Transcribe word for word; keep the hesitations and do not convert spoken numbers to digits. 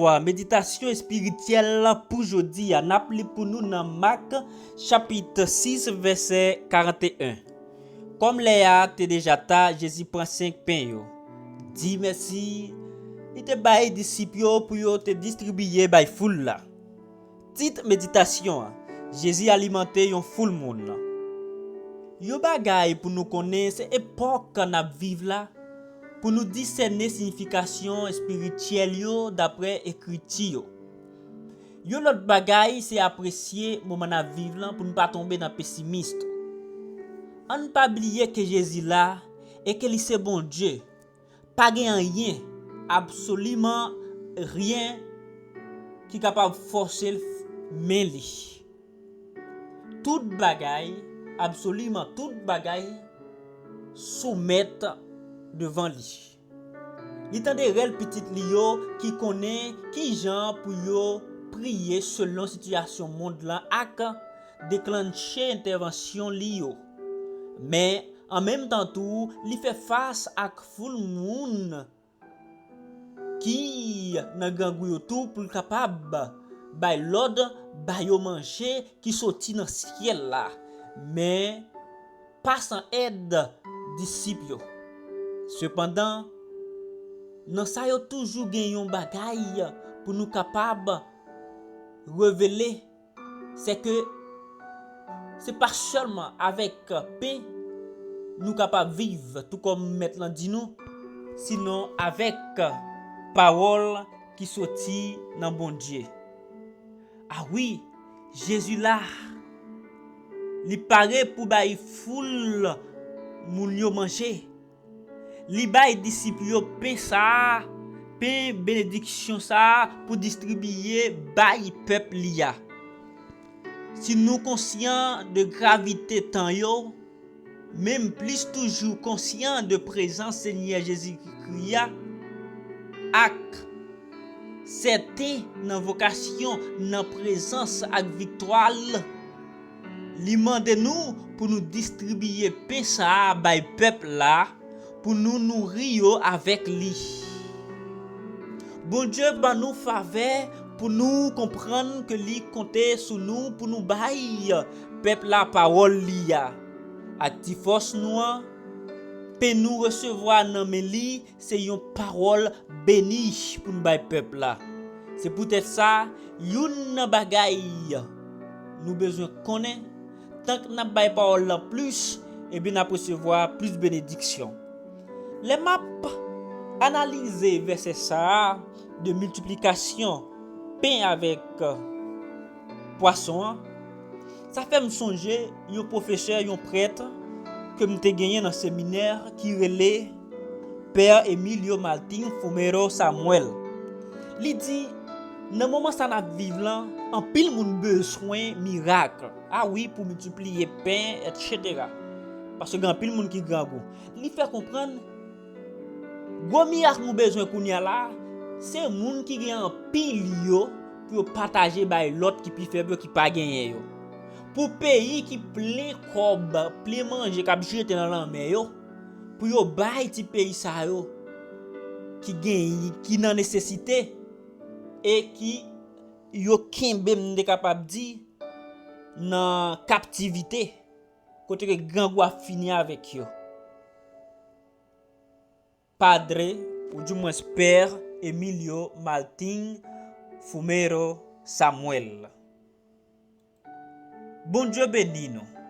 Wa, meditasyon espirityèl pou jodi a, n ap li pou nou nan Mak, chapit sis, vèsè karanteyen. Kòm lè a te deja ta, Jezi pran senk pen yo, di mèsi, li te bay disip yo pou yo te distribiye bay foul la. Tit meditasyon an, Jezi alimante yon foul moun. Yon bagay pou nou konnen, se epòk n ap viv la, pou nou disène siyifikasyon espirityèl yo dapre Ekriti yo. Yon lòt bagay, se apresye moman n ap viv lan pou nou pa tonbe nan pesimis tou. Ann pa bliye ke Jezi la e ke li se Bondye. Pa gen anyen, absoliman ryen, ki kapab fòse l f-, men li. Tout bagay, absoliman tout bagay, soumèt devan li. Li tande rèl pitit li yo ki konnen ki jan pou yo priye selon sitiyasyon mond lan ak deklanche entèvansyon li yo. Men, an menm tan tou, li fè fas ak foul moun ki nan grangou yo tou pou l kapab bay lòd ba yo manje ki soti nan syèl la, men pa san èd disip yo. Sepandan, nan sa yo toujou gen yon bagay pou nou kapab revele, se ke se pa sèlman avèk pen nou kapab viv, tou kòm Mèt lan di nou, sinon avèk pawòl ki soti nan Bondye. A wi, Jezi la, li pare pou bay foul moun yo manje. Li bay disip yo pen sa a, pen benediksyon sa a pou distribiye bay pèp li a. Si nou konsyan de gravite tan yo, menm plis toujou konsyan de prezans Senyè Jezikri a, ak sèten nan vokasyon, nan prezans ak viktwa l, li mande nou pou nou distribiye pen sa a bay pèp la, pou nou nouri yo avèk li. Bondye ban nou favè pou nou konprann ke li konte sou nou pou nou bay pèp la pawòl li a. Ak ti fòs nou an, pen nou resevwa nan men li, se yon pawòl beni pou n bay pèp la. Se poutèt sa, youn nan bagay nou bezwen konnen, tank n ap bay pawòl lan plis, ebyen n ap resevwa plis benediksyon. Lè m ap analize vèsè sa a de miltiplikasyon pen avèk pwason an, sa fè m sonje yon pwofesè, yon prèt ke m te genyen nan seminè ki rele Pè Emilio Martin Fumero Samuel. Li di, nan moman sa n ap viv lan, anpil moun bezwen mirak. A wi, pou miltipliye pen, etsetera. Paske gen anpil moun ki grangou. Li fè konprann, gwo mirak nou bezwen kounye a la, se moun ki gen anpil yo pou yo pataje bay lòt ki pi fèb yo, ki pa genyen yo. Pou peyi ki plen kòb, plen manje k ap jete nan lanmè yo, pou yo bay ti peyi sa yo ki gen, ki nan nesesite e ki yo kenbe, m te kapab di, nan kaptivite, kote ke grangou ap fini avèk yo. Padre, oudimwens Pè Emilio Martin Fumero Samuel. Bondye beni nou.